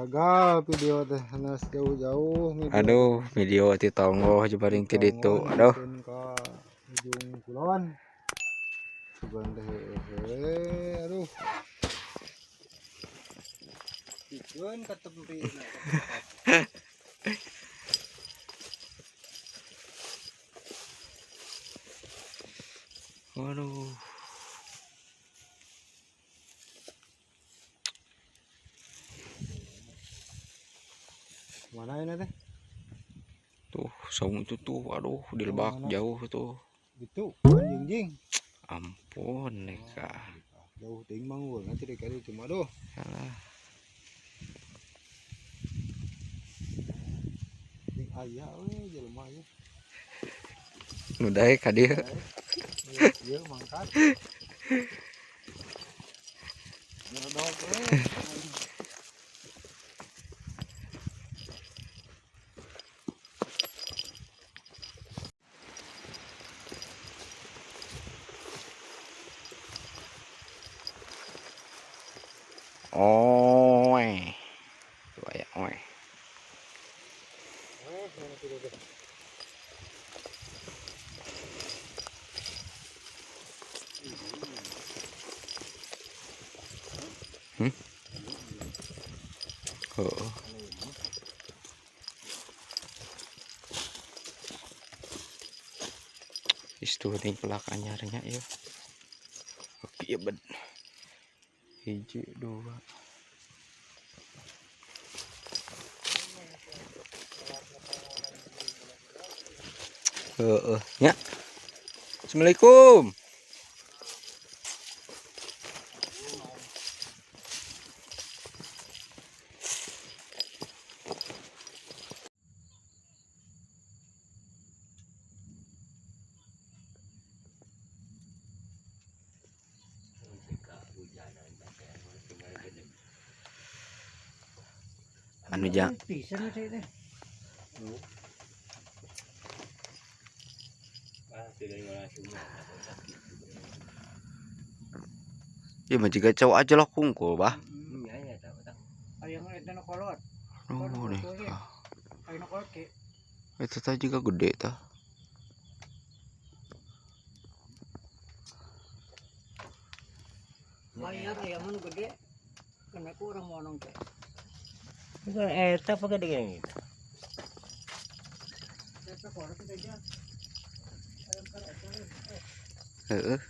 Gagal video teh hanas jauh-jauh. Aduh, video ti tonggoh jebaring ti ditu. Aduh. Ka ujung kulon. Sugan teh hehe, aduh. Pikeun ka tempi. Waduh. Mana ini teh? Tuh, saung itu tuh, aduh, di lebak jauh tuh. Itu, anjing-jing. Ampun, neka. Jauh ting manggul nanti dikali cuma aduh. Alah. Ting aya we jelema ieu. Nu daek ka dieu. Ieu mangkat. Nyerodok we. Oe. Tuh aya oe. Oh. Istu ting pelak anyarnya ya. Oke, ben. Hiji dua. Heeh, nya. Assalamualaikum. Anu ja. Ya mah jiga cowok aja lah kungkul bah. Oh, nih. Itu teh juga gede tah. Bayar ayam nu gede. Kena kurang monong teh. Eta apa gede gini? Heeh.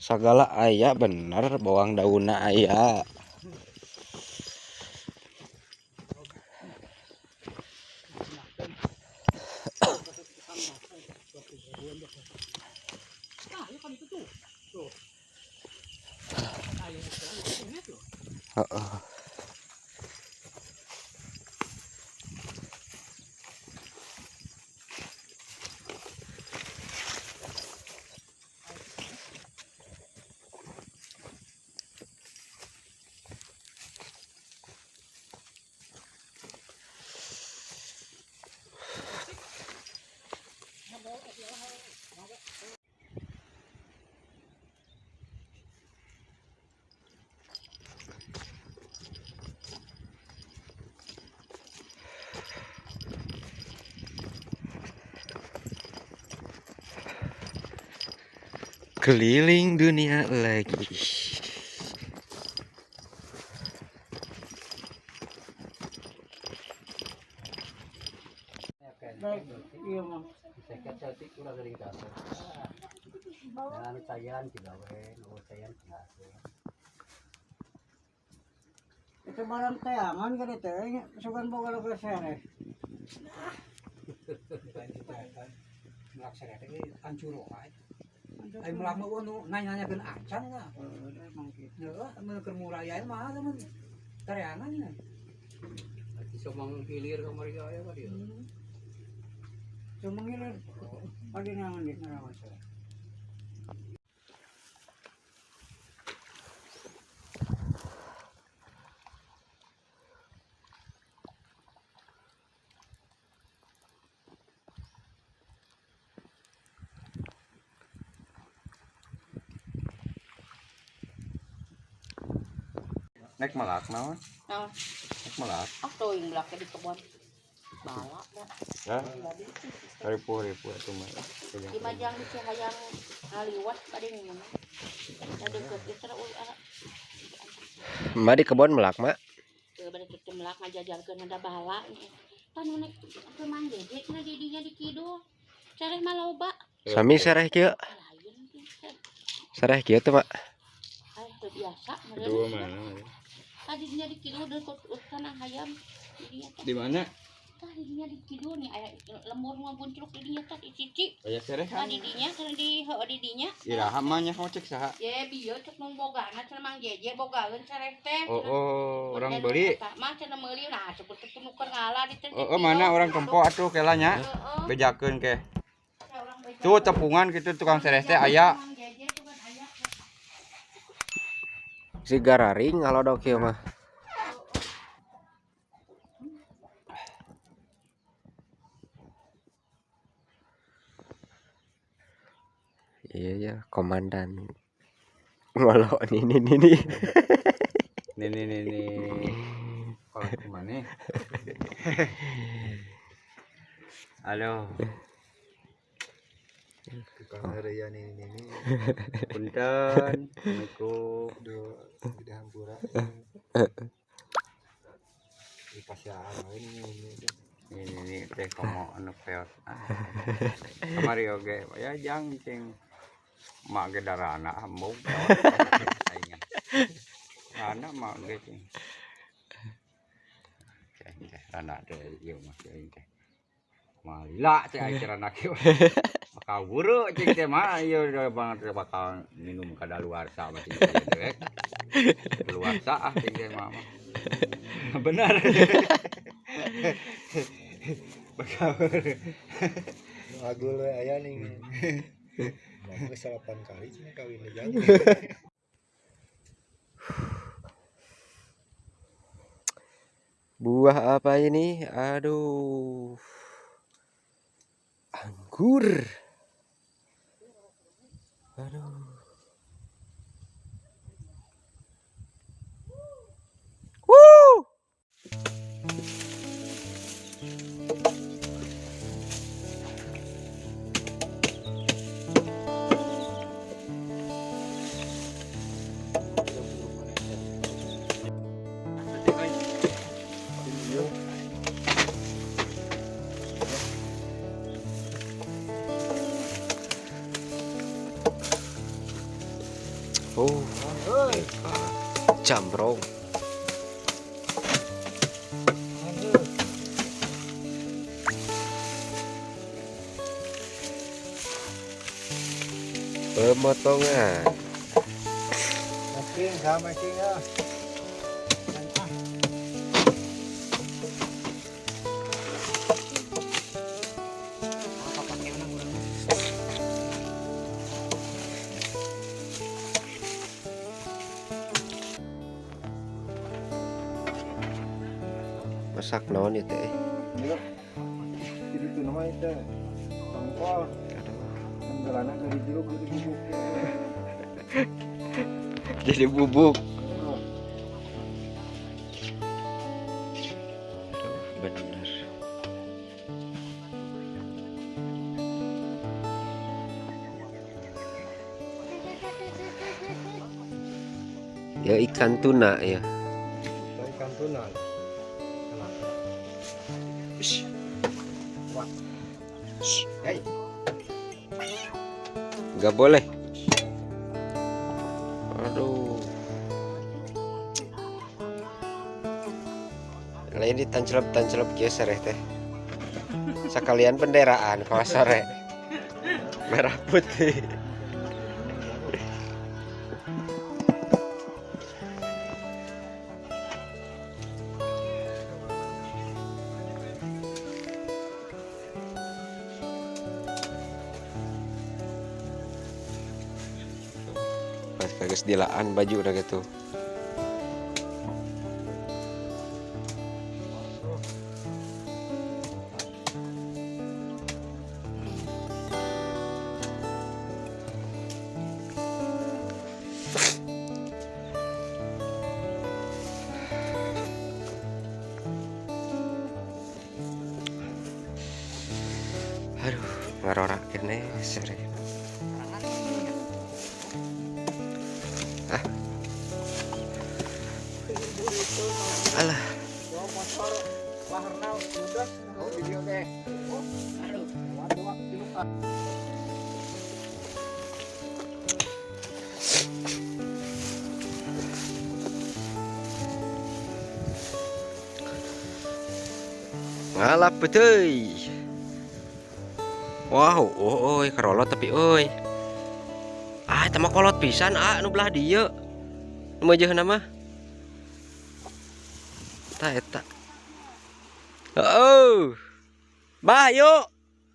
Segala aya bener bawang daunna aya. Heeh. Keliling dunia lagi. Itu barang tayangan kan itu, sugan boga lo sere. Ay mulak mo ano nanya-nanyakeun acan lah. Heeh, mun keur muraya mah mun tareangan nya. Iso manghilir ka mari aya ka dieu. Sumangilir. Padi naon di narawan sa. Nek melak naon? Naon? Nek melak. Ah, teuing melak di kebon. Balak da. Hah? Ripuh-ripuh atuh mah. Di Majang di Cihayang ngaliwat bade ngeunah. Da deukeut ge teh euy ara. Mak di kebon melak, Mak. Teu bade teu melak ngajajalkeun ada bala. Pan nu nek teu manjeje cenah di dinya di kidul. Sereh mah loba. Sami sereh kieu. Lain teh. Sereh kieu teh, Mak. Ay, teu biasa Kedua meureun. mana? Tadi dinya di kidul deukeut tanah hayam. Di dinya teh. Di mana? Tah di dinya di kidul nih aya lembur ngabuncruk di dinya teh di cici. Aya sereh Tah kan? di dinya cenah di heueuh di dinya. Iraha mah nya cek saha? Ye bieu cek nu bogana cenah Mang Jeje bogaeun sereh teh. Oh, oh, orang beli. Eta mah cenah meuli nah cukup teh nu keur ngala di teh. Oh, oh, mana orang tempo atuh kela nya. Heeh. Bejakeun ke. Orang beja. Tuh tepungan gitu tukang sereh teh aya. Mang Jeje tuh kan aya. Si gararing ngalodok kieu mah. Iya ya, komandan ngolok nih nih nih nih. Nih nih nih nih. Kalau kemana? Halo, Tukang heureuyan ini ini. punten. Assalamualaikum. Duh, gede hampura. Di pasiaan we ini ini. Ini nih teh komo anu peot. Kamari oge ya jang cing. Mak ge darana embung peot. Saingan. Rana mak ge cing. Cing teh rana teh ieu mah cing teh. Malila cing aing teh rana kieu. Bakal buru cing teh mah ieu banget teh bakal minum kadaluarsa mah cing teh dewek. Kadaluarsa ah cing teh mah. Benar. Bakal Agul we aya nih. Mah geus 8 kali cenah kawin deui jang. Buah apa ini? Aduh. Anggur. Aduh. Wuh. Oh, jambrong. Pemotongan. Making sama making ya. Apa pakai urang urang. Masak naon ieu teh? Jadi itu nama itu. Tongkol. Tenggelanna dari jeruk jadi bubuk. Jadi bubuk. Aduh, bener. Ya ikan tuna ya. Ikan tuna. Hey. Nggak boleh. Aduh. Lain ditanclep-tanclep kieu sereh teh. Sekalian benderaan kalau sore. Merah putih. Pas kages dilaan baju udah gitu. Ngarora kene sereh. Ah. Alah. Ngalap betul. Wow, oh, oi, karolot tapi oi. Ah, eta mah kolot pisan, ah, nu belah dieu. Nu meujeuna mah. Eta eta. Oh. Bah, yuk.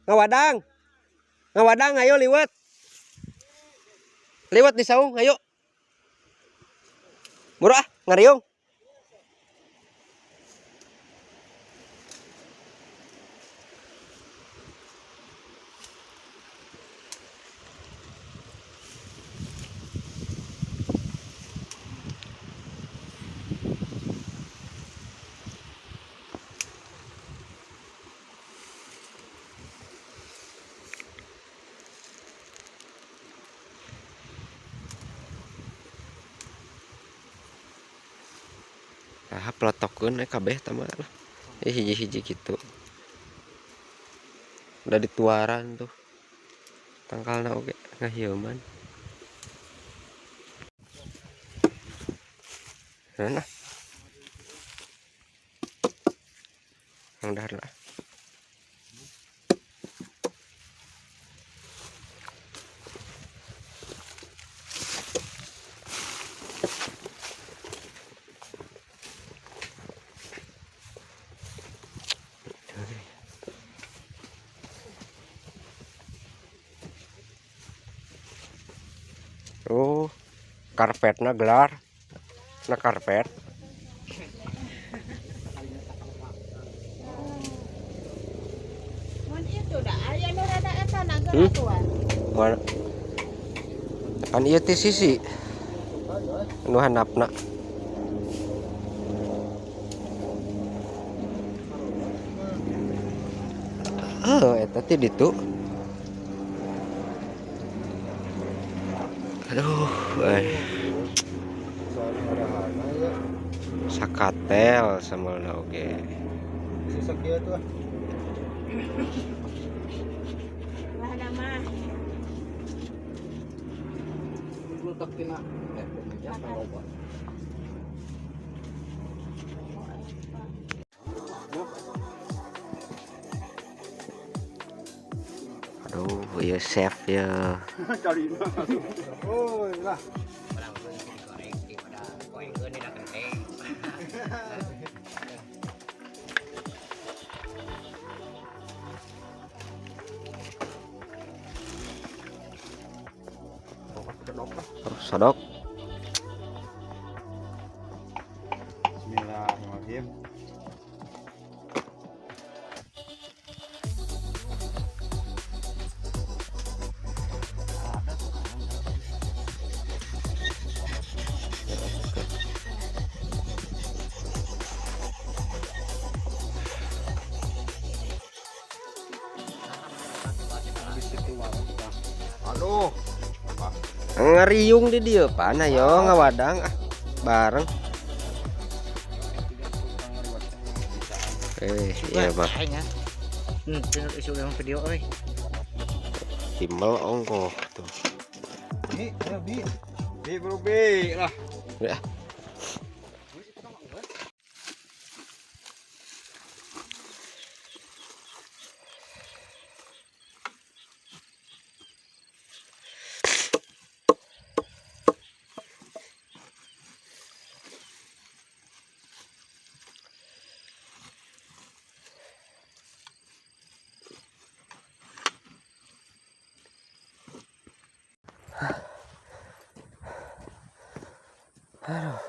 Ngawadang. Ngawadang ayo liwat. Liwat di saung, ayo. Murah, ngariung. Ah, pelotokeun kabeh tah mah lah. Hiji-hiji gitu. Udah dituaran tuh. Tangkalna oge ngahieuman. Nah. Ang dahar lah. Oh, karpetna gelar. Na karpet. Mun itu da aya nu rada eta na geura tuan. Mana? Kan ieu teh sisi. Nu handapna. Oh, eta teh ditu. Aduh, Sakatel sambalna oge. Sisa kieu tuh. Lah mah. Letak tina. Aduh, ya chef ya. Oh, lah. Sodok. Bismillahirrahmanirrahim. Aduh. Ngeriung di dia pan ayo ngawadang ah bareng. Iya bah. Video euy. Timbel ongkoh tuh. Bi, ayo bi. Bi bro bi lah. Ya. Aduh.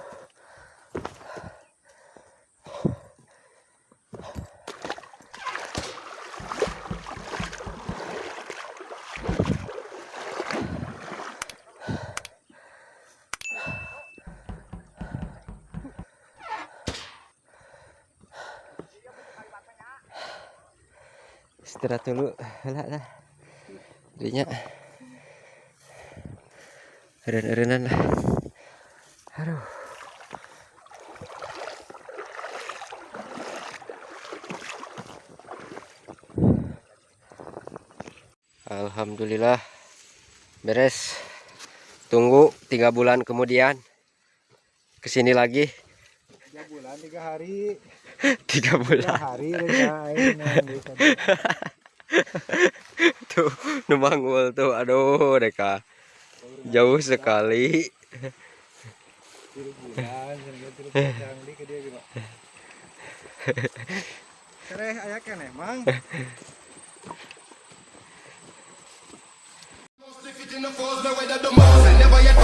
Istirahat dulu, lah lah. Jadinya eureun-eureunan lah. Aduh. Alhamdulillah beres. Tunggu 3 bulan kemudian kesini lagi. 3 bulan 3 hari. 3 bulan. 3 hari rencana aing. Tuh nu manggul tuh, aduh deka. Jauh sekali. 3 bulan, 3 bulan di ke dia gitu. Sereh aya keneh, Mang. In the falls, no weather the most. I never yet